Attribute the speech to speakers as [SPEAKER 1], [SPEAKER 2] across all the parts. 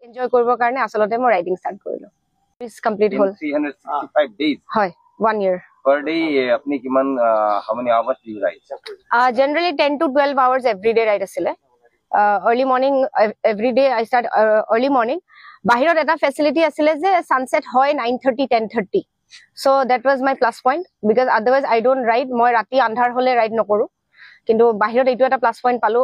[SPEAKER 1] Enjoy কৰিবৰ কাৰণে আচলতে মই ৰাইডিং ষ্টাৰ্ট কৰিলো। কমপ্লিট হ'ল।
[SPEAKER 2] 365 days?
[SPEAKER 1] হয়, one year.
[SPEAKER 2] Per day আপুনি কিমান, how many hours do you ride?
[SPEAKER 1] Generally 10 to 12 hours every day ride আছিলে। Early morning, every day I start early morning. বাহিৰত এটা ফেচিলিটি আছিলে যে ছানছেট হয় 9:30, 10:30, so that was my plus point, because otherwise I don't ride. মই ৰাতি আন্ধাৰ হলে ৰাইড নকৰো। কিন্তু বাহিৰত এইটো এটা প্লাছ পইণ্ট পালো,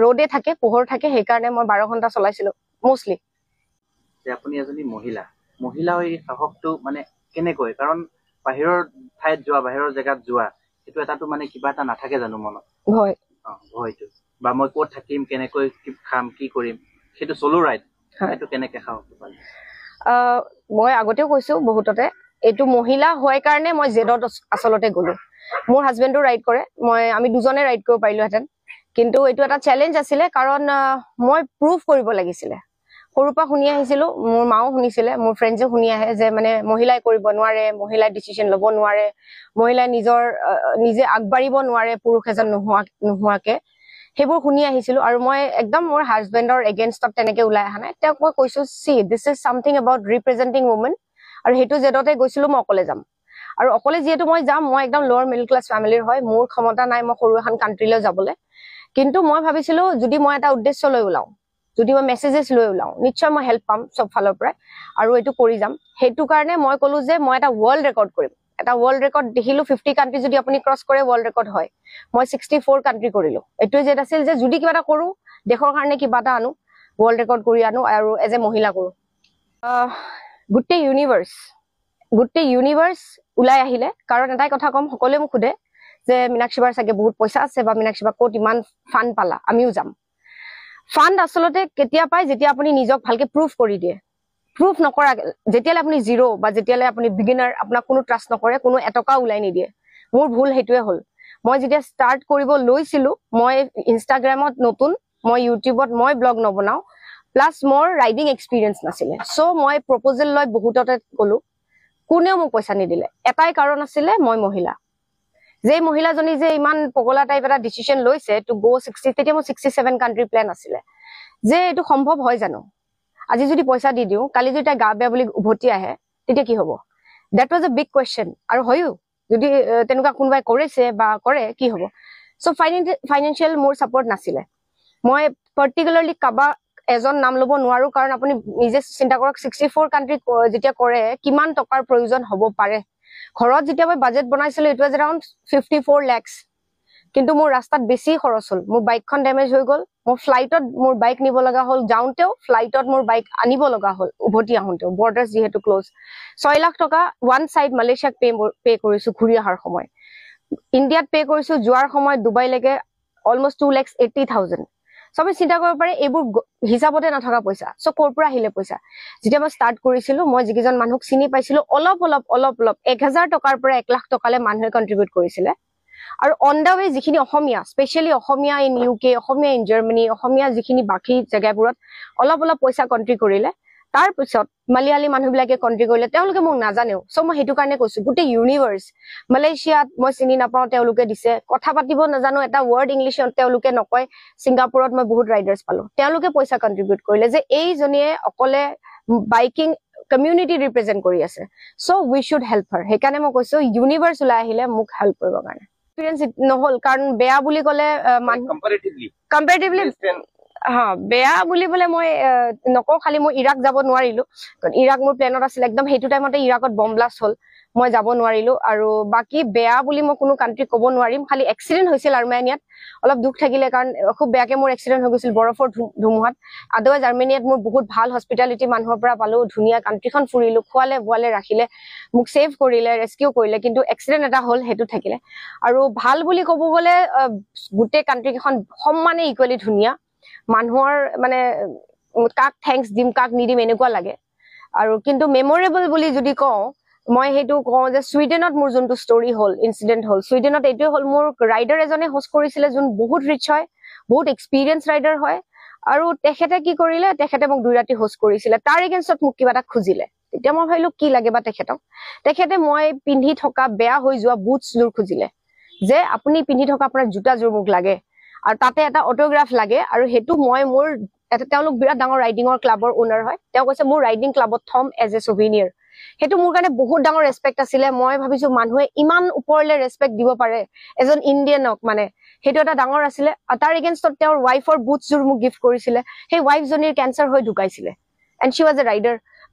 [SPEAKER 1] ৰ'দে থাকে, পোহৰ থাকে, সেইকাৰণে মই 12 ঘণ্টা চলাইছিলো মষ্টলি।
[SPEAKER 3] যে আপুনি এজনী মহিলা, মহিলা হৈ এই সাহসটো মানে কেনেকৈ? কাৰণ বাহিৰৰ ঠাইত যোৱা, বাহিৰৰ জেগাত যোৱা, সেইটো এটাতো মানে কিবা এটা নাথাকে জানো মনত?
[SPEAKER 1] ভয়।
[SPEAKER 3] অ, ভয়টো বা মই ক'ত থাকিম, কেনেকৈ কি খাম, কি কৰিম, সেইটো চলো ৰাইড। সেইটো কেনেকে সাহসটো পালে?
[SPEAKER 1] মই আগতেও কৈছো বহুততে, এইটো মহিলা হোৱাৰ কাৰণে মই জেদত আচলতে গলো। মোৰ হাজবেণ্ডো ৰাইড কৰে, আমি দুজনে ৰাইড কৰিব পাৰিলোহেঁতেন। কিন্তু এইটো এটা চেলেঞ্জ আছিলে, কাৰণ মই প্ৰুভ কৰিব লাগিছিলে। সৰুৰ পৰা শুনি আহিছিলো, মোৰ মাও শুনিছিলে, মোৰ ফ্ৰেণ্ডছেও শুনি আহে যে মানে মহিলাই কৰিব নোৱাৰে, মহিলাই ডিচিশ্যন ল'ব নোৱাৰে, মহিলাই নিজৰ নিজে আগবাঢ়িব নোৱাৰে পুৰুষ এজন নোহোৱাকে। সেইবোৰ শুনি আহিছিলো। আৰু মই একদম মোৰ হাজবেণ্ডৰ এগেইনষ্টত তেনেকে ওলাই অহা নাই। তেওঁক মই কৈছো, "See, this is something about representing women." আৰু সেইটো জেদতে গৈছিলো, মই অকলে যাম। আৰু অকলে যিহেতু মই যাম, মই একদম লোৱাৰ মিডল ক্লাছ ফেমিলিৰ হয়, মোৰ ক্ষমতা নাই মই সৰু এখন কাণ্ট্ৰিলৈ যাবলৈ। কিন্তু মই ভাবিছিলো, যদি মই এটা উদ্দেশ্য লৈ ওলাওঁ, যদি মই মেছেজেছ লৈ ওলাওঁ, নিশ্চয় মই হেল্প পাম চব ফালৰ পৰাই আৰু এইটো কৰি যাম। সেইটো কাৰণে মই ক'লো যে মই এটা ৱৰ্ল্ড ৰেকৰ্ড কৰিম। এটা ৱৰ্ল্ড ৰেকৰ্ড দেখিলো, 50 কাণ্ট্ৰি যদি আপুনি ক্ৰছ কৰে, ৱৰ্ল্ড ৰেকৰ্ড হয়। মই 64 কাণ্ট্ৰি কৰিলো। এইটোৱে জেদ আছিল যে যদি কিবা এটা কৰো, দেশৰ কাৰণে কিবা এটা আনো, ৱৰ্ল্ড ৰেকৰ্ড কৰি আনো আৰু এজ এ মহিলা কৰো। গোটেই ইউনিভাৰ্চ ওলাই আহিলে। কাৰণ এটাই কথা ক'ম, সকলোৱে মোক সোধে যে মীনাক্ষী বাৰ চাগে বহুত পইচা আছে বা মীনাক্ষী বা ক'ত ইমান ফাণ্ড পালা, আমিও যাম। ফাণ্ড আচলতে কেতিয়া পায়? যেতিয়া আপুনি নিজক ভালকে প্ৰুভ কৰি দিয়ে। প্ৰুভ নকৰা যেতিয়ালৈ আপুনি জিৰ' বা যেতিয়ালৈ আপুনি বিগিনাৰ, আপোনাক কোনো ট্ৰাষ্ট নকৰে, কোনো এটকাও ওলাই নিদিয়ে। মোৰ ভুল সেইটোৱে হ'ল। মই যেতিয়া ষ্টাৰ্ট কৰিব লৈছিলো, মই ইনষ্টাগ্ৰামত নতুন, মই ইউটিউবত মই ব্লগ নবনাও, প্লাছ মোৰ ৰাইডিং এক্সপিৰিয়েঞ্চ নাছিলে। চ' মই প্ৰপ'জেল লৈ বহুততে গ'লো, কোনেও মোক পইচা নিদিলে। এটাই কাৰণ আছিলে, মই মহিলা। যে মহিলাজনী যে ইমান পগলা টাইপ এটা ডিচিশ্যন লৈছে টু গ' 60, তেতিয়া মোৰ 67 কাণ্ট্ৰি প্লেন আছিলে, যে এইটো সম্ভৱ হয় জানো? আজি যদি পইচা দি দিওঁ, কালি যদি তাই গা বেয়া বুলি উভতি আহে, তেতিয়া কি হ'ব? That was a big question. আৰু হয়ো, যদি তেনেকুৱা কোনোবাই কৰিছে বা কৰে, কি হ'ব? চ' ফাইনেন্সিয়েল মোৰ ছাপৰ্ট নাছিলে। মই পাৰ্টিকুলাৰলি কাৰোবাৰ এজন নাম ল'ব নোৱাৰো, কাৰণ আপুনি নিজে চিন্তা কৰক, 64 কাণ্ট্ৰি যেতিয়া কৰে, কিমান টকাৰ প্ৰয়োজন হ'ব পাৰে। ঘৰত যেতিয়া মই বাজেট বনাইছিলো, it was around 54 lakhs. কিন্তু মোৰ ৰাস্তাত বেছি খৰচ হ'ল। মোৰ বাইকখন ডেমেজ হৈ গ'ল, মোৰ ফ্লাইটত মোৰ বাইক নিব লগা হ'ল, যাওঁতেও ফ্লাইটত মোৰ বাইক আনিব লগা হ'ল, উভতি আহোঁতেও বৰ্ডাৰ যিহেতু ক্ল'জ। 6 লাখ টকা ওৱান চাইড মালয়েছিয়াক পে' কৰিছো ঘূৰি অহাৰ সময়। ইণ্ডিয়াত পে' কৰিছো যোৱাৰ সময়ত ডুবাইলৈকে অলমষ্ট 2,80,000। চবে চিন্তা কৰিব পাৰে, এইবোৰ হিচাপতে নথকা পইচা, চ' ক'ৰ পৰা আহিলে পইচা? যেতিয়া মই ষ্টাৰ্ট কৰিছিলো, মই যিকেইজন মানুহক চিনি পাইছিলো, অলপ অলপ অলপ অলপ 1000 টকাৰ পৰা 1 লাখ টকালৈ মানুহে কণ্ট্ৰিবিউট কৰিছিলে। আৰু অন the ৱে যিখিনি Asomiya, specially Asomiya in U K, Asomiya in Germany, Asomiya যিখিনি বাকী জেগাবোৰত অলপ অলপ পইচা কণ্ট্ৰি কৰিলে। তাৰপিছত মালিয়ালী মানুহবিলাকে কণ্ট্ৰি কৰিলে, তেওঁলোকে মোক নাজানেও। চ' মই সেইটো কাৰণে কৈছো, গোটেই ইউনিভাৰ্চ, মালয়েছিয়াত মই চিনি নাপাওঁ, তেওঁলোকে দিছে। কথা পাতিব নাজানো, এটা ৱৰ্ড ইংলিছত তেওঁলোকে নকয়। ছিংগাপুৰত মই বহুত ৰাইডাৰ্ছ পালো, তেওঁলোকে পইচা কণ্ট্ৰিবিউট কৰিলে যে এইজনীয়ে অকলে বাইকিং কমিউনিটি ৰিপ্ৰেজেণ্ট কৰি আছে, so we should help her. সেইকাৰণে মই কৈছো, ইউনিভাৰ্চ ওলাই আহিলে মোক হেল্প কৰিবৰ কাৰণে। এক্সপিৰিয়েঞ্চ নহ'ল, কাৰণ বেয়া বুলি ক'লে মানুহ
[SPEAKER 2] কম্পাৰেটিভলি
[SPEAKER 1] কম্পেৰেটিভলি হা, বেয়া বুলিবলে মই নকওঁ। খালি মই ইৰাক যাব নোৱাৰিলো, কাৰণ ইৰাক মোৰ প্লেনত আছিলে। একদম সেইটো টাইমতে ইৰাকত বম ব্লাষ্ট হ'ল, মই যাব নোৱাৰিলো। আৰু বাকী বেয়া বুলি মই কোনো কাণ্ট্ৰি ক'ব নোৱাৰিম। খালি এক্সিডেণ্ট হৈছিল আৰ্মেনিয়াত, অলপ দুখ থাকিলে, কাৰণ খুব বেয়াকে মোৰ এক্সিডেণ্ট হৈ গৈছিল বৰফৰ ধুমুহাত। আদাৰৱাইজ আৰ্মেনিয়াত মোৰ বহুত ভাল হস্পিটেলিটি মানুহৰ পৰা পালো, ধুনীয়া কাণ্ট্ৰিখন ফুৰিলো, খোৱালে বোৱালে, ৰাখিলে, মোক ছেভ কৰিলে, ৰেস্কিউ কৰিলে। কিন্তু এক্সিডেণ্ট এটা হ'ল, সেইটো থাকিলে। আৰু ভাল বুলি ক'ব গ'লে গোটেই কাণ্ট্ৰি কেইখন সমানে ইকুৱেলি ধুনীয়া। মানুহৰ মানে কাক thanks দিম, কাক নিদিম, এনেকুৱা লাগে। আৰু কিন্তু মেমৰেবল বুলি যদি কওঁ, মই সেইটো কওঁ যে ছুইডেনত মোৰ যোনটো ষ্টৰি হ'ল, ইনচিডেণ্ট হ'ল ছুইডেনত, এইটোৱে হ'ল, মোৰ ৰাইডাৰ এজনে হোষ্ট কৰিছিলে, যোন বহুত ৰিচ হয়, বহুত এক্সপিৰিয়েঞ্চ ৰাইডাৰ হয়। আৰু তেখেতে কি কৰিলে, তেখেতে মোক 2 ৰাতি হোষ্ট কৰিছিলে, তাৰ এগেইনষ্টত মোক কিবা এটা খুজিলে। তেতিয়া মই ভাবিলো, কি লাগে বা তেখেতক? তেখেতে মই পিন্ধি থকা বেয়া হৈ যোৱা বুটছযোৰ খুজিলে, যে আপুনি পিন্ধি থকা আপোনাৰ জোতাযোৰ মোক লাগে আৰু তাতে এটা অটোগ্ৰাফ লাগে আৰু সেইটো মই মোৰ এটা তেওঁলোক বিৰাট ডাঙৰ ৰাইডিঙৰ ক্লাবৰ অ'নাৰ হয়। তেওঁ কৈছে মোৰ ৰাইডিং ক্লাবত থম এজ এ চুভিনিয়াৰ। সেইটো মোৰ কাৰণে বহুত ডাঙৰ ৰেচপেক্ট আছিলে। মই ভাবিছো মানুহে ইমান ওপৰলে ৰেচপেক্ট দিব পাৰে এজন ইণ্ডিয়ানক, মানে সেইটো এটা ডাঙৰ আছিলে। আৰু তাৰ এগেইনষ্টত তেওঁৰ ৱাইফৰ বুটছযোৰ মোক গিফ্ট কৰিছিলে। সেই ৱাইফজনীৰ কেঞ্চাৰ হৈ ঢুকাইছিলে and she was a rider.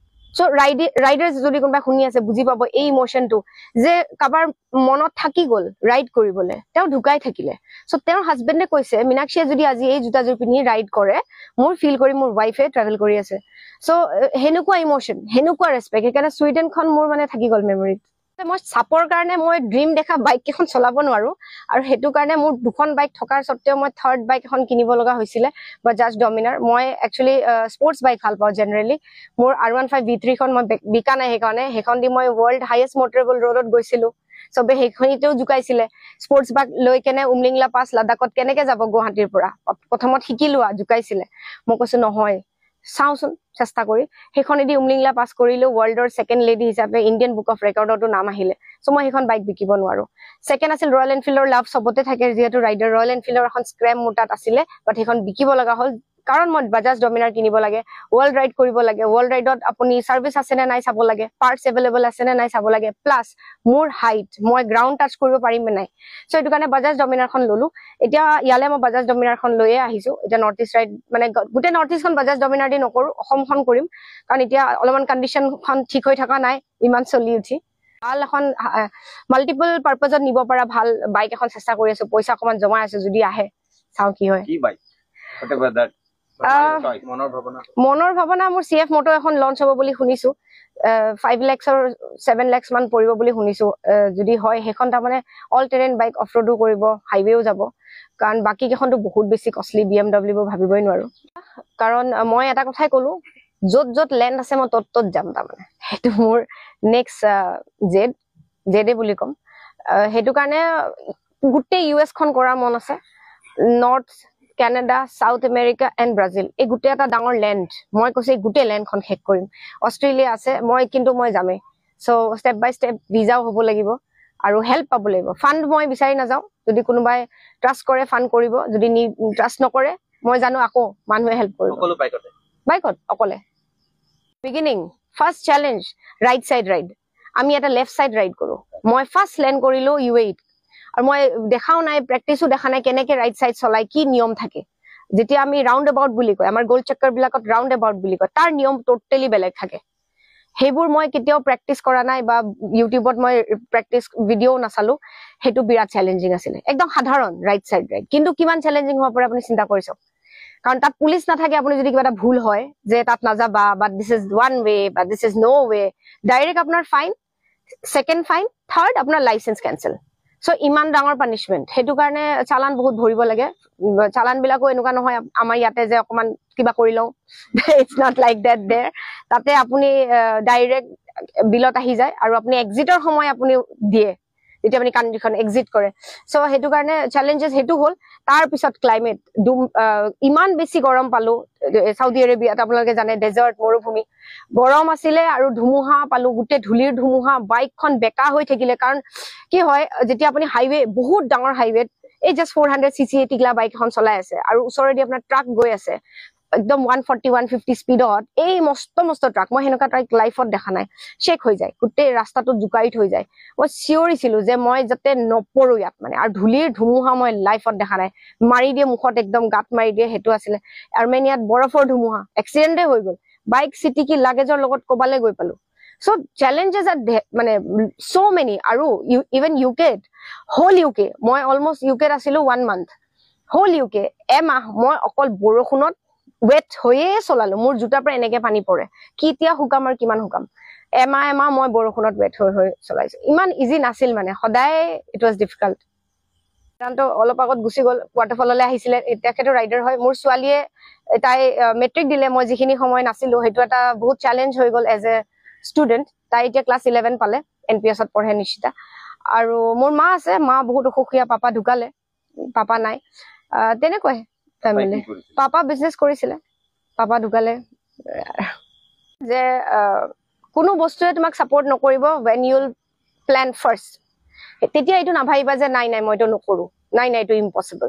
[SPEAKER 1] So rider যদি কোনোবাই শুনি আছে বুজি পাব এই ইম'চনটো যে কাৰোবাৰ মনত থাকি গ'ল ৰাইড কৰিবলৈ, তেওঁ ঢুকাই থাকিলে। চ' তেওঁৰ হাজবেণ্ডে কৈছে মীনাক্ষীয়ে যদি আজি এই জোতাযোৰ পিন্ধি ৰাইড কৰে, মোৰ ফিল কৰি মোৰ ৱাইফে ট্ৰেভেল কৰি আছে। চ' সেনেকুৱা ইম'চন, সেনেকুৱা ৰেচপেক্ট, সেইকাৰণে চুইডেনখন মোৰ মানে থাকি গ'ল মেমৰিত। মই চাপৰ কাৰণে মই ড্ৰিম দেখা বাইক কেইখন চলাব নোৱাৰো, আৰু সেইটো কাৰণে মোৰ দুখন বাইক থকাৰ স্বত্তেও মই থাৰ্ড বাইক এখন কিনিব লগা হৈছিলে, বাজাজ ডমিনাৰ। মই একচুৱেলি স্পৰ্টছ বাইক ভাল পাওঁ জেনেৰেলি। মোৰ R15 V3খন মই বিকা নাই, সেইকাৰণে সেইখন দি মই ৱৰ্ল্ড হাইয়েষ্ট মটৰেবল ৰোডত গৈছিলো। চবে সেইখিনিতেও জোকাইছিলে, স্পৰ্টছ বাইক লৈ কেনে উমলিংলা পাছ লাডাখত কেনেকে যাব গুৱাহাটীৰ পৰা, প্ৰথমত শিকি লোৱা, জোকাইছিলে। মই কৈছো নহয়, চাওঁচোন চেষ্টা কৰি। সেইখনেদি উমলিংলা পাছ কৰিলো, ৱৰ্ল্ডৰ ছেকেণ্ড লেডি হিচাপে ইণ্ডিয়ান বুক অফ ৰেকৰ্ডতো নাম আহিলে। চ' মই সেইখন বাইক বিকিব নোৱাৰো। ছেকেণ্ড আছিল ৰয়েল এনফিল্ডৰ লাভ চবতে থাকে যিহেতু ৰাইডাৰ, ৰয়েল এনফিল্ডৰ এখন স্ক্ৰেম মোৰ তাত আছিলে, বাট সেইখন বিকিব লগা হ'ল কাৰণ মই বাজাজ ডমিনাৰ কিনিব লাগে, ৱৰ্ল্ড ৰাইড কৰিব লাগে। ৱৰ্ল্ড ৰাইডত আপুনি চাৰ্ভিচ আছে নে নাই চাব লাগে, পাৰ্টছ এভেইলেবল আছে নে নাই চাব লাগে, প্লাছ মোৰ হাইট, মই গ্ৰাউণ্ড টাচ কৰিব পাৰিম নে নাই। চ' সেইটো কাৰণে বাজাজ ডমিনাৰখন ললো। এতিয়া ইয়ালে মই বাজাজ ডমিনাৰখন লৈয়ে আহিছো। এতিয়া নৰ্থ ইষ্ট ৰাইড মানে গোটেই নৰ্থ ইষ্টখন বাজাজ ডমিনাৰ দি নকৰো, অসমখন কৰিম, কাৰণ এতিয়া অলপমান কণ্ডিশ্যনখন ঠিক হৈ থকা নাই ইমান চলি উঠি। ভাল এখন মাল্টিপল পাৰ্পাজত নিব পৰা ভাল বাইক এখন চেষ্টা কৰি আছো, পইচা অকণমান জমাই আছো, যদি আহে চাওঁ কি হয়।
[SPEAKER 2] কি বাইক? Whatever that.
[SPEAKER 1] Ah.
[SPEAKER 3] মনৰ ভাৱনা,
[SPEAKER 1] মনৰ ভাৱনা মোৰ চি এফ মটো এখন লঞ্চ হ'ব বুলি শুনিছো, 5 লেক্সৰ 7 লেক্স মান পৰিব বুলি শুনিছো। যদি হয় সেইখন তাৰমানে অল টেৰেইন বাইক, অফ ৰোডো কৰিব, হাইৱেও যাব, কাৰণ বাকী কেইখনতো বহুত বেছি কষ্টলি, বি এম ডাব্লিউ ভাবিবই নোৱাৰো। কাৰণ মই এটা কথাই ক'লো, য'ত য'ত লেণ্ড আছে মই ত'ত ত'ত যাম, তাৰমানে সেইটো মোৰ নেক্সট জেডে বুলি ক'ম। সেইটো কাৰণে গোটেই ইউ এছ খন কৰাৰ মন আছে, North Canada, South America and Brazil, এই গোটেই এটা ডাঙৰ লেণ্ড। মই কৈছো এই গোটেই লেণ্ডখন শেষ কৰিম। অষ্ট্ৰেলিয়া আছে, মই কিন্তু মই যামেই। চ' ষ্টেপ বাই ষ্টেপ ভিজাও হ'ব লাগিব আৰু হেল্প পাব লাগিব। ফাণ্ড মই বিচাৰি নাযাওঁ, যদি কোনোবাই ট্ৰাষ্ট কৰে ফাণ্ড কৰিব, যদি ট্ৰাষ্ট নকৰে মই জানো আকৌ মানুহে হেল্প কৰিব।
[SPEAKER 3] সকলো বাইকতে?
[SPEAKER 1] বাইকত অকলে। Beginning first challenge right side ride, আমি এটা লেফ্ট চাইড ৰাইড কৰো। মই ফাৰ্ষ্ট লেণ্ড কৰিলো ইউ এইত, আৰু মই দেখাও নাই, প্ৰেক্টিচো দেখা নাই কেনেকে ৰাইট চাইড চলাই, কি নিয়ম থাকে। যেতিয়া আমি ৰাউণ্ড এবাউট বুলি কয়, আমাৰ গোল চক্কৰ বিলাকত ৰাউণ্ড এবাউট বুলি কয়, তাৰ নিয়ম টোটেলি বেলেগ থাকে। সেইবোৰ মই কেতিয়াও প্ৰেক্টিচ কৰা নাই বা ইউটিউবত মই প্ৰেক্টিচ ভিডিঅ'ও নাচালো। সেইটো বিৰাট চেলেঞ্জিং আছিলে। একদম সাধাৰণ ৰাইট চাইড ৰাইড, কিন্তু কিমান চেলেঞ্জিং হ'ব পাৰে আপুনি চিন্তা কৰি চাওক। কাৰণ তাত পুলিচ নাথাকে, আপুনি যদি কিবা এটা ভুল হয় যে তাত নাযাবা বা this is one way বা this is no way, direct আপোনাৰ ফাইন, ছেকেণ্ড ফাইন, থাৰ্ড আপোনাৰ লাইচেঞ্চ কেঞ্চেল। চ' ইমান ডাঙৰ পানিচমেণ্ট। সেইটো কাৰণে চালান বহুত ভৰিব লাগে। চালান বিলাকো এনেকুৱা নহয় আমাৰ ইয়াতে যে অকমান কিবা কৰি লওঁ, it's not like that there. তাতে আপুনি ডাইৰেক্ট বিলত আহি যায় আৰু আপুনি এক্সিটৰ সময় আপুনি দিয়ে যেতিয়া আপুনি কাণ্ট্ৰিখন এক্সিট কৰে। চ' সেইটো কাৰণে চেলেঞ্জেছ সেইটো হ'ল। তাৰপিছত ক্লাইমেট ডুম, ইমান বেছি গৰম পালো চাউদি আৰেবিয়াত, আপোনালোকে জানে ডেজাৰ্ট মৰুভূমি, গৰম আছিলে আৰু ধুমুহা পালো, গোটেই ধূলিৰ ধুমুহা, বাইকখন বেকা হৈ থাকিলে। কাৰণ কি হয়, যেতিয়া আপুনি হাইৱে, বহুত ডাঙৰ হাইৱেত এই জাষ্ট 400 চি চি টিকলা বাইক এখন চলাই আছে আৰু ওচৰেদি আপোনাৰ ট্ৰাক গৈ আছে একদম 140 150 স্পীডত, এই মস্ত মস্ত ট্ৰাক, মই সেনেকুৱা ট্ৰাক লাইফত দেখা নাই, শ্বেক হৈ যায়, গোটেই ৰাস্তাটোত জোকাৰি থৈ যায়। মই চিঞৰিছিলো যে মই যাতে নপৰো ইয়াত মানে, আৰু ধূলিৰ ধুমুহা মই লাইফত দেখা নাই, মাৰি দিয়ে মুখত, একদম গাত মাৰি দিয়ে, সেইটো আছিলে। আৰ্মেনিয়াত বৰফৰ ধুমুহা, এক্সিডেণ্টে হৈ গ'ল, বাইক চিটিকি লাগেজৰ লগত ক'বালৈ গৈ পালো। চ' চেলেঞ্জেছ আৰ মানে চ' মেনি। আৰু ইভেন ইউ কেত, হোল ইউ কে, মই অলমষ্ট ইউ কেত আছিলো 1 মান্থ, হোল ইউ কে এমাহ মই অকল বৰষুণত ৱেট হৈয়ে চলালো। মোৰ জোতাৰ পৰা এনেকে পানী পৰে, কেতিয়া শুকাম আৰু কিমান শুকাম, এমাহ এমাহ মই বৰষুণত ৱেট হৈ হৈ চলাইছো। ইমান ইজি নাছিল মানে, সদায় it was difficult. সিদ্ধান্ত অলপ আগত গুচি গ'ল, ৱাটাৰফললৈ আহিছিলে, তেখেতো ৰাইডাৰ হয়। মোৰ ছোৱালীয়ে তাই মেট্ৰিক দিলে, মই যিখিনি সময় নাছিলো সেইটো এটা বহুত চেলেঞ্জ হৈ গ'ল এজ এ ষ্টুডেণ্ট। তাই এতিয়া ক্লাছ 11 পালে, এন পি এছত পঢ়ে নিশ্চিতা। আৰু মোৰ মা আছে, মা বহুত অসুখীয়া, পাপা ঢুকালে, পাপা নাই, তেনেকুৱাই ফেমিলি। পাপা বিজনেছ কৰিছিলে, পাপা ঢুকালে। যে কোনো বস্তুৱে তোমাক ছাপৰ্ট নকৰিব when ইউল প্লেন ফাৰ্ষ্ট। তেতিয়া এইটো নাভাবিবা যে নাই নাই মই এইটো নকৰো, নাই নাই এইটো ইম্পচিবল।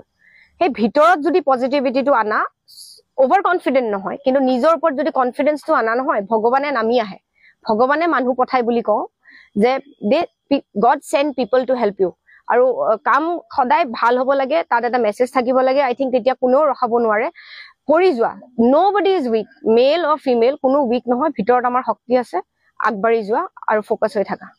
[SPEAKER 1] সেই ভিতৰত যদি পজিটিভিটিটো আনা, অভাৰ কনফিডেণ্ট নহয়, কিন্তু নিজৰ ওপৰত যদি কনফিডেন্সটো আনা নহয়, ভগৱানে নামি আহে, ভগৱানে মানুহ পঠায় বুলি কওঁ যে they God send people to help you. আৰু কাম সদায় ভাল হ'ব লাগে, তাত এটা মেছেজ থাকিব লাগে। আই থিংক তেতিয়া কোনেও ৰখাব নোৱাৰে। কৰি যোৱা, nobody is weak, male or female, কোনো উইক নহয়। ভিতৰত আমাৰ শক্তি আছে। আগবাঢ়ি যোৱা আৰু ফ'কাছ হৈ থাকা।